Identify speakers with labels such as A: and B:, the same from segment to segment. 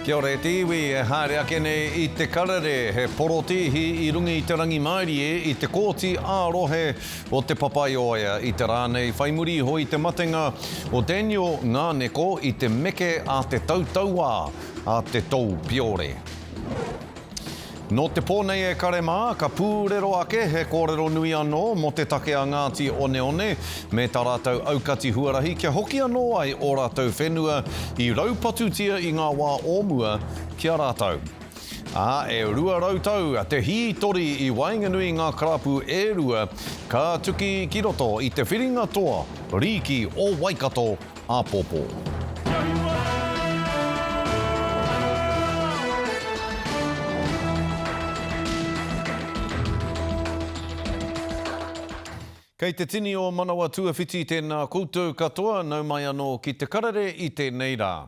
A: Kia ora e te iwi e haere ake nei i te karere, he porotīhi i runga i te rangimārie i te kōti ā-rohe o Te Papaioea i te rā nei whai muri iho i te matenga o Daniel Ngāneko i te meke a te tautauā a te tou piore. Nō te pō nei e kare mā, ka pūrero ake he kōrero nui anō mō te take a Ngāti Oneone me tā rātou aukati huarahi kia hoki anō ai ō rātou whenua i raupatutia i ngā wā o mua ki a rātou. Ā, e 200 tau te hītori i waenganui i ngā karapu e rua ka tuki ki roto i te whiringa toa rīki o Waikato āpōpō. Kei te tini o Manawa Tuawhiti tēnā koutou katoa, nau mai anō ki te karere i tēnei rā.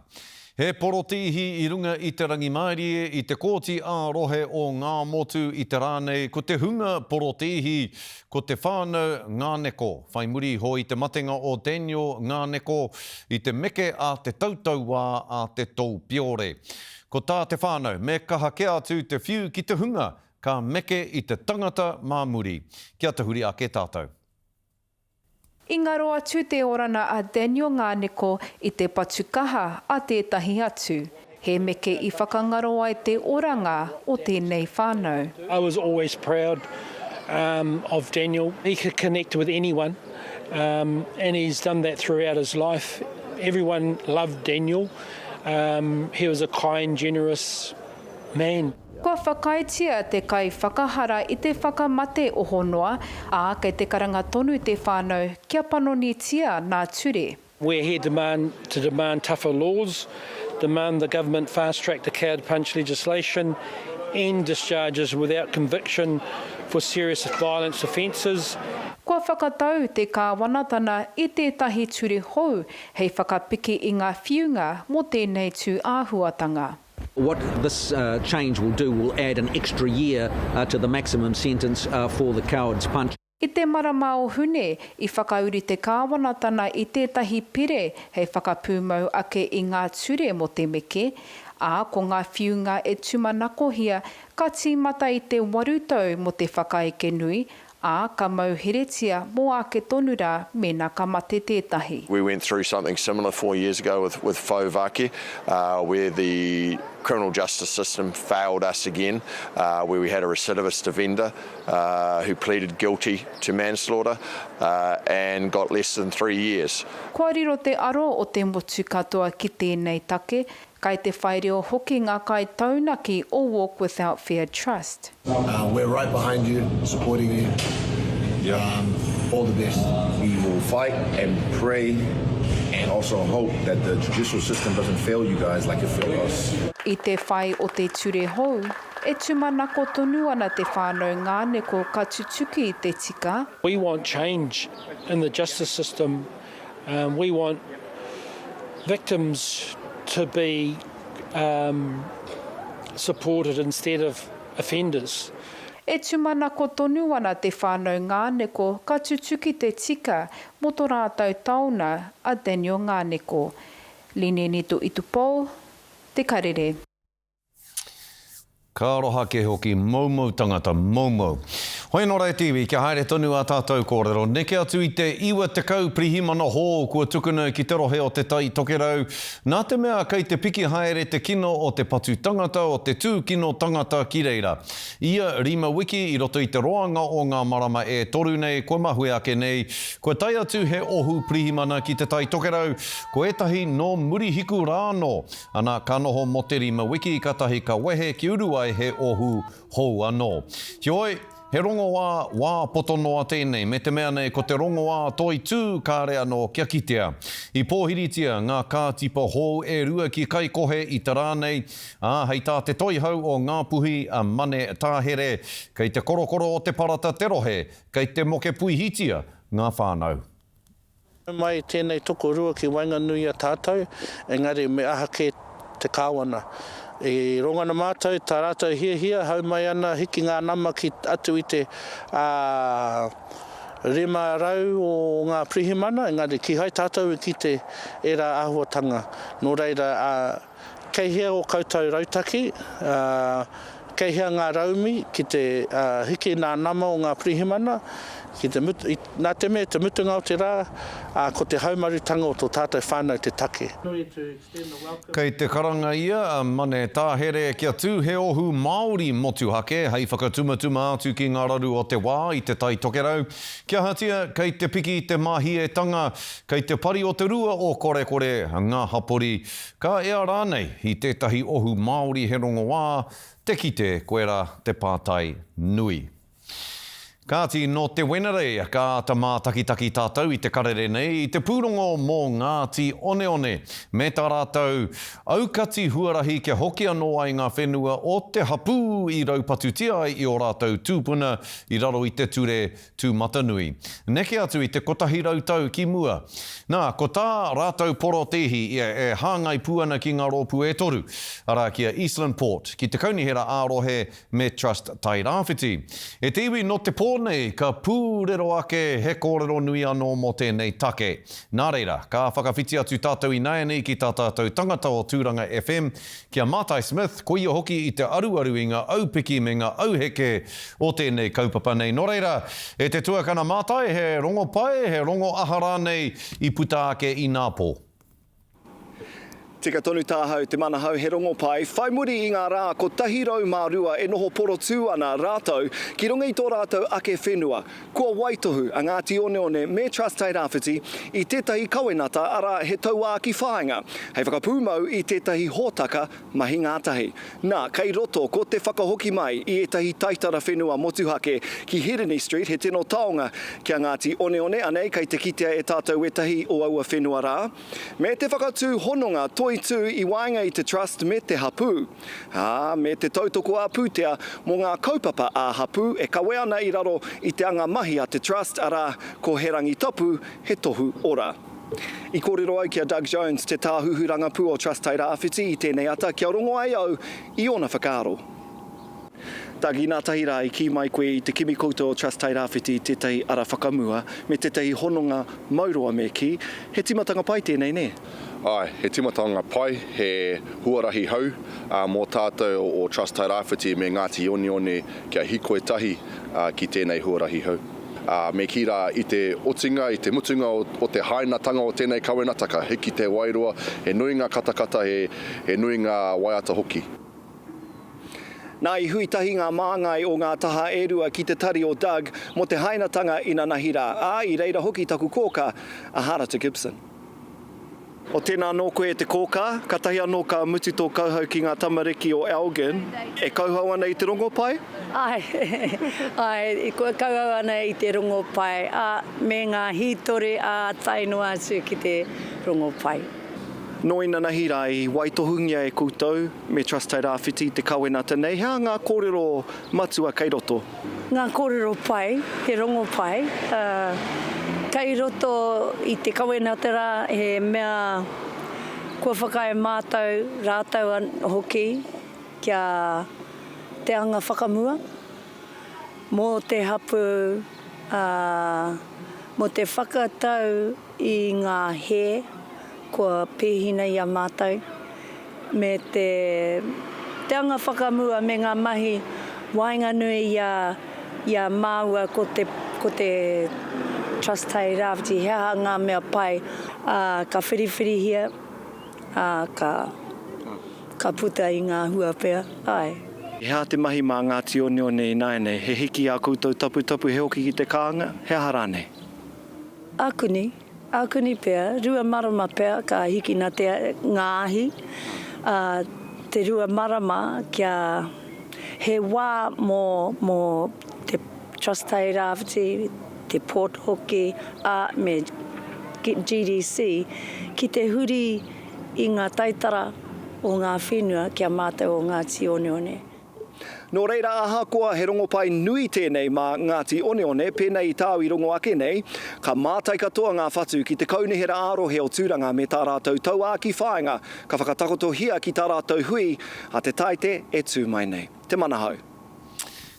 A: He porotīhi i runga i te rangimārie i te kōti ā-rohe o Ngāmotu i te rā nei ko te hunga porotīhi Ko te whānau Ngāneko, whai muri iho i te matenga o Daniel Ngāneko i te meke a te tautauā a te tou piore. Ko tā te whānau, me kaha kē atu te whiu ki te hunga ka meke i te tangata mā muri. Kia tahuri ake tātou.
B: I ngaro atu te orana a Daniel Ngāneko i te patu kaha a tētahi atu. He meke i whakangaro ai te oranga o tēnei whānau.
C: I was always proud of Daniel. He could connect with anyone and he's done that throughout his life. Everyone loved Daniel. He was a kind, generous man.
B: Kua whakaaetia te kaiwhakahara i te whakamate oho noa, ā, kei te karanga tonu te whānau kia panonitia nā ture.
C: We're here demand to demand tougher laws, demand the government fast track the coward punch legislation, end discharges without conviction for serious violence offences.
B: Kua whakatau te kāwanatana i tētahi ture hou hei whakapiki i ngā whiunga mō tēnei tū āhuatanga.
D: What this change will do will add an extra year to the maximum sentence for the coward's punch.
B: I te marama o Hune, i whakauru te kāwanatana i tētahi pire hei whakapūmau ake i ngā ture mō te meke, ā, ko ngā whiunga e tūmanakohia ka tīmata i te waru tau mō te whakaeke nui, ā, ka mauheretia mō ake tonu rā mēnā ka mate tētahi.
E: We went through something similar four years ago with with Fau Vake where the criminal justice system failed us again where we had a recidivist offender who pleaded guilty to manslaughter and got less than three years.
B: Kua riro te aro o te motu katoa ki tēnei take, Kai te whai reo hoki ngā kaitaunaki o Walk Without Fear Trust.
F: We're right behind you, supporting you. All the best.
G: We will fight and pray and also hope that the judicial system doesn't fail you guys like it failed us.
B: I te whai o te ture hou, e tūmanako tonu ana te whānau Ngāneko ka tutuki te tika.
C: We want change in the justice system We want victims to be supported instead of offenders.
B: E tūmanako tonu ana te whānau Ngāneko ka tutuki te tika mō to rātou taona a Daniel Ngāneko. Linenito Itupou, Te Karere.
A: Ka aroha kē hoki, moumou tangata, moumou. Hoi anō rā e te iwi, kia haere tonu ā tātou kōrero. Neke atu i te 90 pirihimana hōu kua tukuna ki te rohe o Te Tai Tokerau, nā te mea kei te piki haere te kino o te patu tangata, o te tūkino tangata ki reira. Ia rima wiki i roto i te roanga o ngā marama e toru nei kua mahue ake nei, kua tae atu he ohu pirihimana ki Te Tai Tokerau, ko ētahi nō Murihiku rā anō. Ana, ka noho mō te rima wiki, katahi ka wehe ki uru ai he ohu hou anō. Heoi, he rongoā wā poto noa tēnei, me te mea nei ko te rongoā toitū kāre anō kia kitea. I pōhiritia ngā kātipa hou e rua ki Kaikohe i te rā nei, ā, hei tā te toihau o Ngāpuhi a Mane Tāhere, kei te korokoro o te parata te rohe, kei te mokepuihitia ngā whānau.
H: Nau mai tēnei tokorua ki waenganui i a tātou, engari me aha kē te Kāwana. I rongo ana mātou tā rātou hiahia, hau mai ana, hiki ngā nama ki atu i te 500 o ngā pirihimana, engari kīhai tātou i kite ērā āhuatanga. Nō reira, ā. Kei hea ō koutou rautaki, ā, kei hea ngā raumi ki te hiki nā nama o ngā pirihimana, ki te mutu, nā te mea i te mutunga o te rā, ā, ko te haumarutanga o tō tātou whānau te take.
A: Kei te karanga ia a Mane Tāhere kia tū he ohu Māori motuhake hei whakatumatuma atu ki ngā raru o te wā i Te Tai Tokerau. Kia ahatia, kei te piki te māhietanga, kei te pari o te rua o Korekore ngā hapori, ka ea rānei i tētahi ohu Māori he rongoā te kite koirā te pātai nui. Kāti, nō te Wenerei ka āta mātakitaki tātou i te karere nei i te pūrongo mō Ngāti Oneone me tā rātou aukati huarahi kia hoki anō ai ngā whenua o te hapū i raupatutia ai i ō rātou tūpuna i raro i te ture tūmatanui neke atu i te 100 tau ki mua. Nā, ko tā rātou porotēhi ia e hāngai pū ana ki ngā rōpū e toru, arā ki a Eastland Port, ki te Kaunihera ā-Rohe me Trust Tairāwhiti. E te iwi, nō te pō nei ka pūrero ake he kōrero nui anō mō tēnei take. Nā reira, ka whakawhiti atu tātou ināianei ki tā tātou tangata o Tūranga FM, ki a Mātai Smith, ko ia hoki i te aruaru i ngā aupiki me ngā auheke o tēnei kaupapa nei. Nō reira, e te tuakana Mātai, he rongo pai, he rongo aha rānei i puta ake inā pō?
I: Tika tonu tāhau te manahau he rongopai, whai muri i ngā rā 102 e noho porotū ana rātou ki runga i tō rātou ake whenua. Kua waitohu a Ngāti Oneone me Trust Tairāwhiti i tētahi kawenata arā he tauākī whāinga hei whakapūmau i tētahi hōtaka mahi ngātahi. Nā, kei roto ko te whakahoki mai i ētahi taitara whenua motuhake ki Hirini Street he tino taonga ki a Ngāti Oneone, anei kei te kitea e tātou ētahi o aua whenua rā. Me te whakatū hononga toitū i waenga i te Trust me te hapū, ā, me te tautoko ā-pūtea mō ngā kaupapa ā-hapū e kawe ana i raro i te anga mahi a te Trust, arā, ko He Rangi Tapu, He Tohu Ora. I kōrero au ki a Doug Jones, te tāhuhu rangapū o Trust Tairāwhiti i tēnei ata kia rongo ai au i ōna whakaaro. Doug, inā tahi rā i kī mai koe i te kimi koutou o Trust Tairāwhiti i tētahi ara whakamua me tētahi hononga mauroa me kī, he tīmatanga pai tēnei, nē?
E: Āe, he tīmatanga pai, he huarahi hou mō tātou o Trust Tairāwhiti me Ngāti Oneone kia hikoi tahi ki tēnei huarahi hou. Ā, me kī rā, i te otinga, i te mutunga o te hainatanga o tēnei kawenata ka hiki te wairua, he nui ngā katakata, he nui ngā waiata hoki.
I: Nā, i hui tahi ngā māngai o ngā taha e rua ki te tari o Doug mō te hainatanga inanahi rā, ā, i reira hoki taku kōkā, a Harata Gibson. O tēnā anō koe e te kōkā, katahi anō ka mutu tō kauhau ki ngā tamariki o Elgin, e kauhau ana i te rongopai?
J: Āe, āe, e kauhau ana i te rongopai, ā, me ngā hītori, ā, tae noa atu ki te rongopai.
I: Nō inanahi rā i waitohungia e koutou me Trust Tairāwhiti te kawenata nei, he aha ngā kōrero matua kei roto?
J: Ngā kōrero pai, he rongo pai, ā, kei roto i te kawenata rā he mea kua whakaae mātou, rātou hoki kia te anga whakamua mō te hapū, ā, mō te whakatau i ngā hē kua pēhina i a mātou, me te te anga whakamua me ngā mahi waenganui i a i a māua ko te ko te Trust Tai Rāwhiti he aha ngā mea pai, ā, ka whiriwhirihia, ā, ka ka puta i ngā hua pea, āe.
I: He aha te mahi mā Ngāti Oneone ināianei? He hiki ā koutou taputapu, he hoki ki te kānga, he aha rānei?
J: Ākuni, ākuni pea, marama pea ka hikina te, ngā ahi, ā, te rua marama kia, he wā mō, mō te Trust Tairāwhiti, te Port hoki, ā, me GDC, ki te huri i ngā taitara o ngā whenua ki a mātou o Ngāti Oneone.
I: Nō reira, ahakoa he rongopai nui tēnei mā Ngāti Oneone, pēnei i tāu i rongo ake nei, ka mātai katoa ngā whatu ki te Kaunihera ā-Rohe o Tūranga me tā rātou tauākī whāinga ka whakatakotohia ki tā rātou hui a te Tāite e tū mai nei. Te Manahau.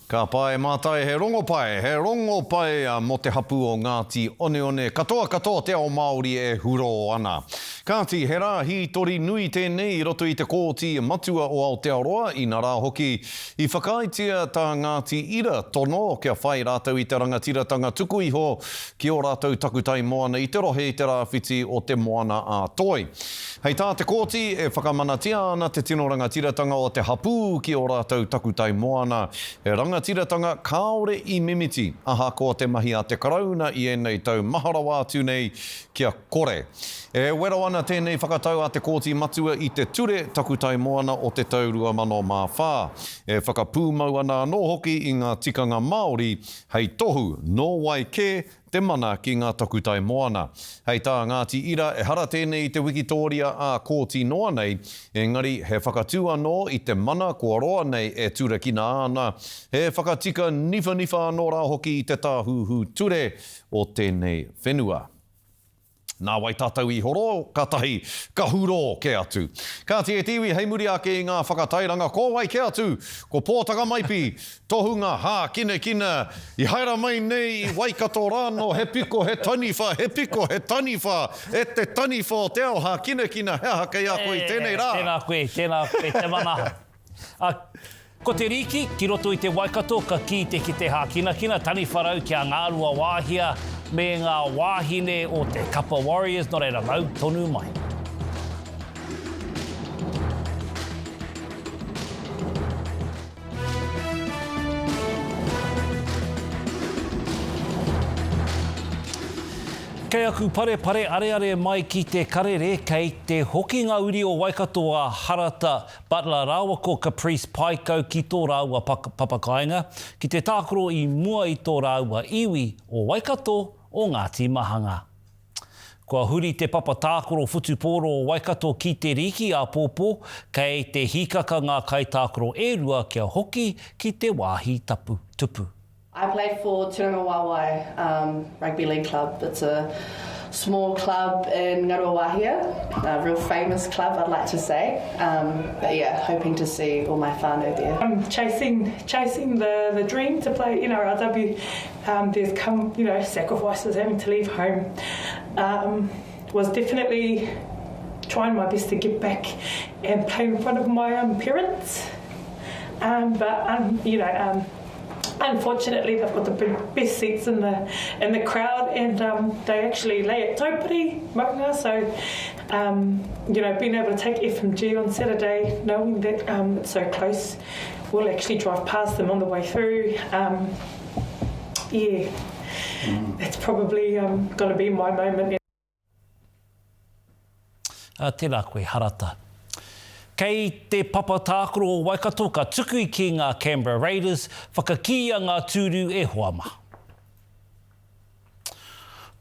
A: Ka pae mātai he rongopai, he rongopai mō te hapū o Ngāti Oneone, katoa katoa te ao Māori e hurō ana. Kāti, he rā hītori nui tēnei i roto i te Kōti Matua o Aotearoa, inarā hoki, i whakaaetia tā Ngāti Ira tono kia whai rātou i te rangatiratanga tuku iho ki ō rātou takutai moana i te rohe i te rāwhiti o Te Moana-a-Toi. Hei tā te kōti, e whakamanatia ana te tino rangatiratanga o te hapū ki ō rātou takutai moana, he rangatiratanga kāore i mimiti, ahakoa te mahi a te Karauna i ēnei tau maha rawa atu nei kia kore. E wero ana tēnei whakatau a te Kōti Matua i te Ture Takutai Moana o te tau 2004, e whakapūmau ana anō hoki i ngā tikanga Māori hei tohu nō wai kē te mana ki ngā takutai moana. Hei tā Ngāti Ira, ehara tēnei i te wikitōria ā-kōti noa nei, engari he whakatū anō i te mana kua roa nei e turakina ana, he whakatika niwhaniwha anō rā hoki i te tāhuhu ture o tēnei whenua. Nā wai tātou i horo, kātahi ka hurō kē atu. Kāti e te iwi, hei muri ake i ngā whakatairanga, ko wai kē atu? Ko Pōtaka Maipi, tohunga hākinakina, i haere mai nei i Waikato rānō, he piko, he taniwha, he piko, he taniwha, e te taniwha o te ao hākinakina, he aha kei a koe i tēnei rā?
K: Tēnā koe, tēnā koe, te mana. A, ko te rīki, ki roto i te Waikato, ka kī te kete hākinakina, taniwharau ki a Ngāruawāhia me ngā wāhine o te Kapa Warriors, nō reira mau tonu mai. Kei aku parepare areare mai ki te karere, kei te hoki ngā uri o Waikato a Harata Butler rāua ko Caprice Paekau ki tō rāua papakāinga, ki te tākaro i mua i tō rāua iwi o Waikato, o Ngāti Mahanga. Kua huri te papa tākaro whutupōro o Waikato ki te rīki āpōpō, kei te hīkaka ngā kaitākaro e rua kia hoki ki te wāhi tapu tupu.
L: I played for Turangawaewae um, Rugby League Club. It's a small club in Ngaruawahia, a real famous club, I'd like to say. Um, but yeah, hoping to see all my whānau there.
M: I'm chasing, chasing the, the dream to play NRLW. Um, there's come, you know, sacrifices, having to leave home. Um, was definitely trying my best to get back and play in front of my um, parents. Um, but, um, you know, um, unfortunately they've got the best seats in the in the crowd and um, they actually lay at Taupiri, Maunga, so um, you know, being able to take FMG on Saturday, knowing that um, it's so close, we'll actually drive past them on the way through. Um, yeah, mm. that's probably um, going to be my moment.
K: Ā, tēnā koe, Harata. Kei te papa tākaro o Waikato ka tuku ki ngā Canberra Raiders, whakakīia ngā tūru e hoa mā.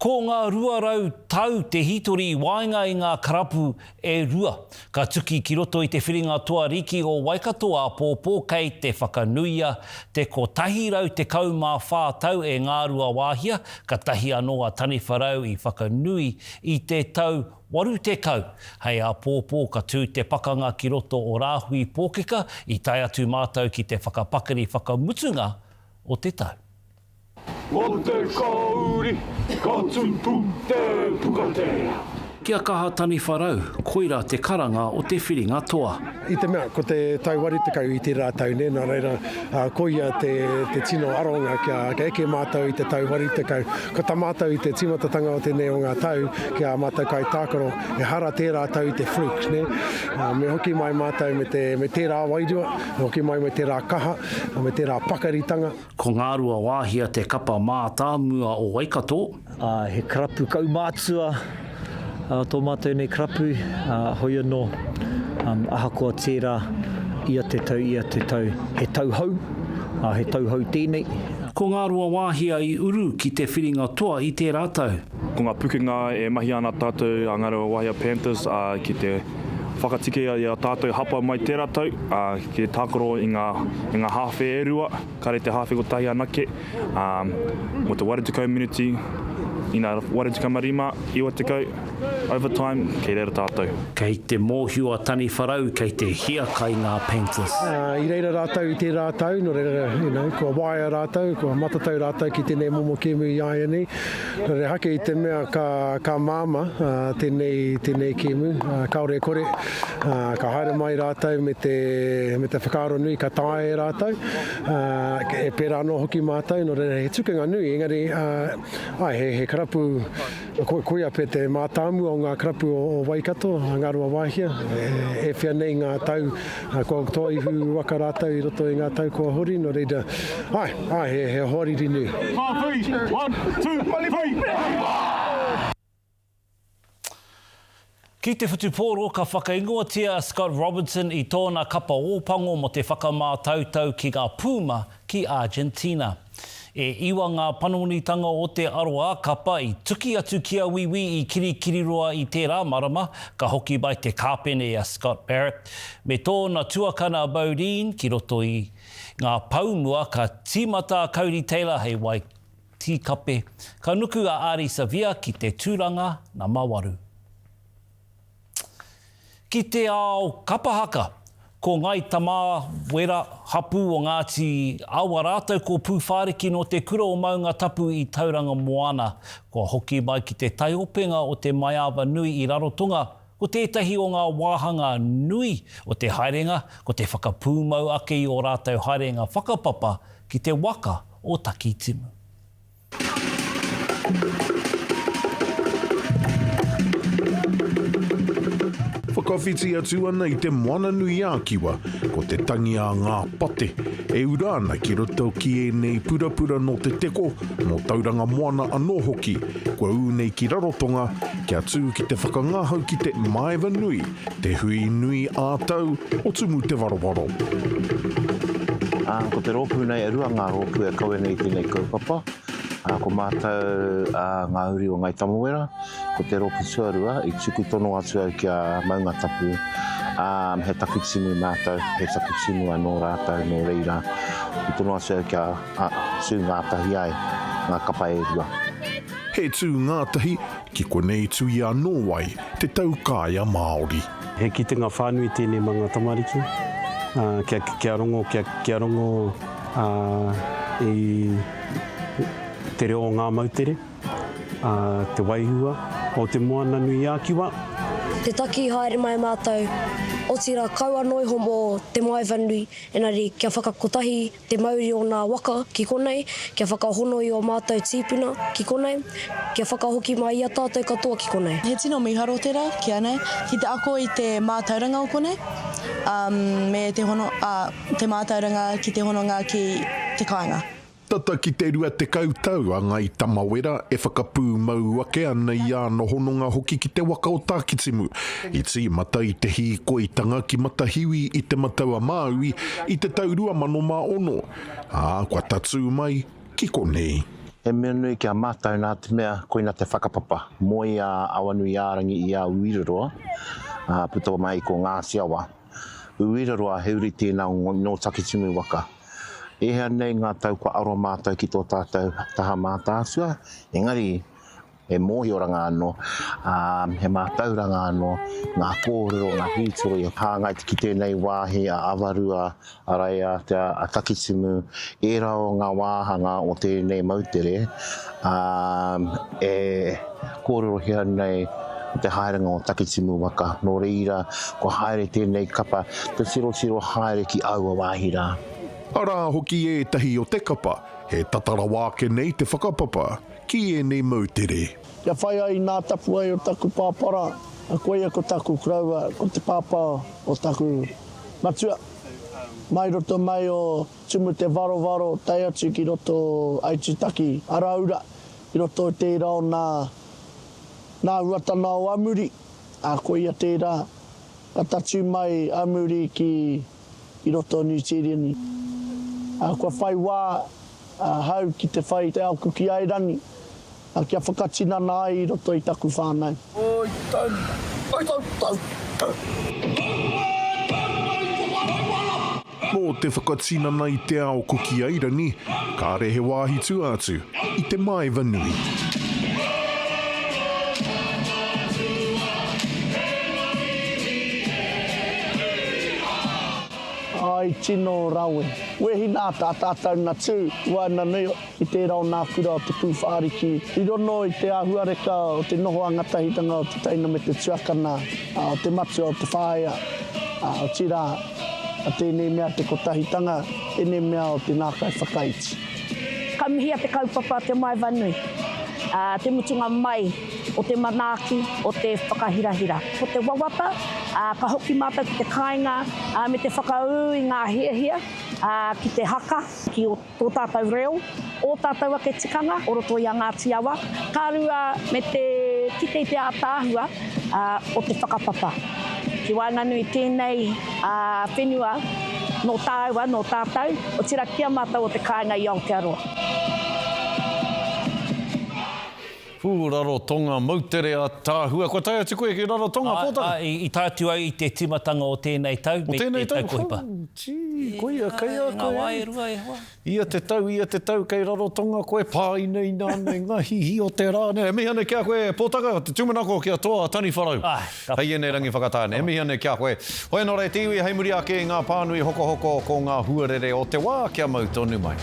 K: Ko ngā 200 tau te hītori i waenga i ngā karapu e rua. Ka tuki ki roto i te whiringa toa riki o Waikato āpōpō kei te whakanuia te 114 tau e Ngāruawāhia, Katahi anō a Taniwharau i whakanui i te tau 80. Hei āpōpō ka tū te pakanga ki roto o Rāhui Pōkeka, i tae atu mātou ki te whakapakari whakamutunga o te tau.
N: Mō te kauri, ka tupu te pukatea.
K: Kia kaha Taniwharau, koira te karanga o te whiringa toa.
F: I te mea, ko te tau 80 i tērā tau, nē, nā reira, koia te, te tino aronga kia, kia eke mātou i te tau 80. Ko tā mātou i te tīmatatanga o tēnei o ngā tau, ki ā mātou kaitākaro, ehara tērā tau i te fluke, nē. Me hoki mai mātou me te, me tērā wairua, me hoki mai me tērā kaha, me tērā pakaritanga.
K: Ko Ngāruawāhia te kapa mātāmua o Waikato.
O: Ā, he karapu kaumātua tō mātou nei karapu, ā, hoi anō, ahakoa tērā, ia te tau, ia te tau, he tau hou, ā, he tau hou tēnei.
K: Ko Ngāruawāhia i uru ki te whiringa toa i tērā tau.
P: Ko ngā pukenga e mahia ana tātou a Ngāruawāhia Panthers, ā, ki te whakatike i a tātou hapa mai tērā tau, ā, ki te tākaro i ngā, i ngā hāwhe e rua, kāre te hāwhe kotahi anake. Ā, mō te 80 miniti. Ina 85, 90, overtime, kei reira tātou.
K: Kei te mōhio a Taniwharau kei te hiakai ngā Panthers.
F: I reira rātou i tērā tau, nō reira, you know, kua waea rātou, kua matatau rātou ki tēnei momo kēmu i āianei. Nō reira, hake i te mea ka, ka māmā tēnei, tēnei kēmu, kāore e kore, ka haere mai rātou me te, me te whakaaro nui ka taea e rātou, e pērā anō hoki mātou, nō reira, he tukanga nui, engari, āe, he, he karapu, Ko, koia pea te mātāmua o ngā karapu o, o Waikato, a Ngāruawāhia. E, e whia nei ngā tau, kua toa ihu waka rātou i roto i ngā tau kua hori, nō reira, āe, āe, he, he hoariri nui.
N: Whā, three, one, two, three!
K: Ki te whutupōro ka whakaingoatia a Scott Robertson i tōna kapa Ōpango mō te whakamātautau ki ngā Puma ki Argentina. E iwa ngā panonitanga o te aroā kapa i tuki atu ki a Wīwī i Kirikiriroa i tērā marama, ka hoki mai te kāpene a Scott Barrett me tōna tuakana a Bodene ki roto i ngā pou mua ka tīmata a Codie Taylor hei wai Tīkape. Ka nuku a Ardie Savea ki te tūranga nama waru. Ki te ao kapa haka, ko Ngai Tamawera hapū o Ngāti Awa rātou ko Pūwhāriki nō te kura o Maungatapu i Tauranga Moana. Kua hoki mai ki te taiopenga o Te Maiāva Nui i Rarotonga, ko tētahi o ngā wāhanga nui o te haerenga ko te whakapūmau ake i ō rātou haerenga whakapapa ki te waka o Takitimu.
Q: Whakawhiti atu ana i te Moana-nui-ā-Kiwa, ko te tangi a ngā pate e ura ana ki roto ki ēnei purapura nō Te Teko, nō Tauranga Moana anō hoki, kua ū nei ki Rarotonga, kia tū ki te whakangahau ki te Maeva Nui, te hui nui ā-tau o Tumu Te Warowaro.
R: Ā, ko te rōpū nei, e rua ngā rōpū e kawe nei i tēnei kaupapa. Ā, ko mātou ā, ngā uri o Ngāi Tamawera, ko te rōpū tuarua i tuku tono atu au ki a Maungatapu, ā, he takitimu mātou, he takitimu anō rātou, nō reira, i tono atu au kia ā, tū ngātahi ai ngā kapa e rua.
Q: He tū ngātahi, ki konei tuia anō ai te taukaea Māori.
S: He kitenga whānui tēnei mā ngā tamariki, kia, kia rongo, kia, kia rongo i te reo o ngā moutere, te wairua o Te Moana-nui-ā-Kiwa.
T: Te taki haere mai mātou, otirā kau anō iho mō Te Maeva-nui, engari kia whakakotahi te mauri o nā waka ki konei, kia whakahono i ō mātou tīpuna ki konei, kia whakahoki mai i a tātou katoa ki konei.
L: He tino mīharo tērā ki a nei, ki te ako i te mātauranga o konei, me te hono, ā, te mātauranga ki te hononga ki te kāinga.
Q: Tata ki te 20 tau a Ngāi Tamawera e whakapūmau ake ana i āna hononga hoki ki te waka o Tākitimu. I tīmata i te hīkoitanga ki Matahiwi i Te Matau-a-Māui i te tau 2006, ā, kua tatū mai ki konei.
R: He mea nui ki a mātou nā te mea koina te whakapapa moe a Awanuiārangi i a Uiraroa, ā, puta mai ko Ngāti Awa. Uiraroa he uri tēnā nō Takitimu waka. E hea nei ngā tau kua aro mātou ki tō tātou taha mātātua, engari He mōhioranga anō, ā, he mātauranga anō, ngā kōrero, ngā hītori e hāngai ki tēnei wāhi a Avarua, a Raiātea, a Takitimu, ērā o ngā wāhanga o tēnei moutere, ā, e kōrerohia nei te haerenga o Takitimu waka. Nō reira, kua haere tēnei kapa te tirotiro haere ki aua wāhi rā.
Q: Arā hoki ētahi o te kapa, he tata rawa ake nei te whakapapa Ki ēnei moutere.
H: Kia whai ai i nā tapuwae o taku pāpara, koia ko taku koroua, ko te pāpā o taku matua. Mai roto mai o Tumu te Varovaro tae atu ki roto o Aitutaki, Araura, i roto i tērā o nā, nā Ruatana o Amuri, ā, koia tērā ka tatū mai Amuri ki, ki roto o Niu Tīreni. Ā, kua whai wā ahau ki te whai i te ao Kuki Airani, a kia whakatinana ai i roto i taku whanau.
N: Oi tau, oi tau, tau, tau.
Q: Mō te whakatinana i te ao Kuki Airani, kāre he wāhi tua atu i te maeva nui.
H: Ai tino rawe. Wehi nā tā tātou na tū i waenganui i tērā o nā kura o Te Pūwhaariki i rono i te āhuareka o te noho angatahitanga o te teina me te tuakana, o te matua o te whaea, otirā, tēnei mea te kotahitanga, tēnei mea o te nākau whakaiti.
U: Ka mihia te kaupapa Te Maeva Nui, te mutunga mai o te manaaki, o te whakahirahira. Ko te wawata, ka hoki mātou ki te kāinga me te whakaū i ngā hiahia ki te haka, ki tō tātou reo, ō tātou ake tikanga o roto i a Ngāti Awa, ka rua me te kite i te ātaahua o te whakapapa. Ki waenganui i tēnei whenua nō tāua, nō tātou, otirā ki a mātou o te kāinga i Aotearoa.
A: Pū Rarotonga moutere ataahua. Kua tae atu koe ki Rarotonga, Pōtaka?
K: Āe, i tae atu au i te tīmatanga o tēnei tau, me te tau kohipa.
A: Hū, tī, koia, kei a koe.
K: Ngā wā e rua e hoa.
A: Ia te tau, ia te tau, kei Rarotonga koe, pāinaina ana i ngā hihi o te rā. E mihi ana ki a koe, Pōtaka, te tūmanako kia toa a Taniwharau. Hei ēnei rangi whakatāne. E mihi ana ki a koe. Hoi anō rā e te iwi, hei muri ake i ngā pānui hokohoko ko ngā huarere o te wā, kia mau tonu mai.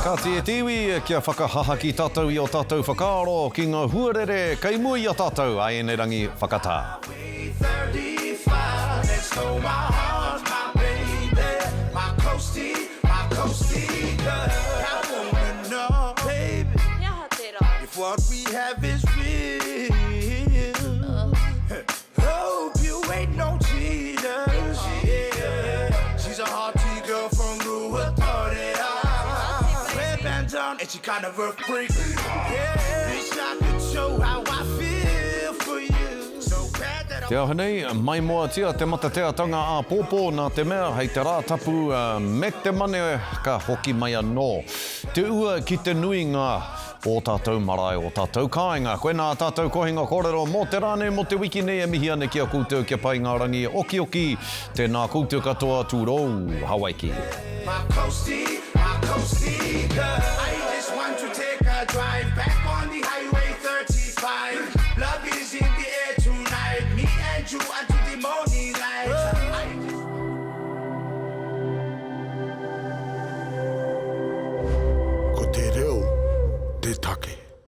A: Kāti e te iwi, kia whakahahaki tātou i ō tātou whakaaro ki ngā huarere kei mua i a tātou a ēnei rangi whakatā.
N: Hope you ain't no cheater yeah She's a hearty girl from Ruatoria Red bands on and she kind of a freak yeah Wish I could show how I feel for you So bad that
A: Te aha nei, maimoatia te matateatanga āpōpō nā te mea hei te Rātapu me te Mane ka hoki mai anō te ua ki te nuinga Ō tātou marae, ō tātou kāinga. Koinā ā tātou kohinga kōrero mō te rā nei, mō te wiki nei e mihi ana ki a koutou kia pai ngā rangi okioki. Tēnā koutou katoa, tūrou, Hawaiki.
N: My coastie, my coastie girl I just want to take a drive back on the highway.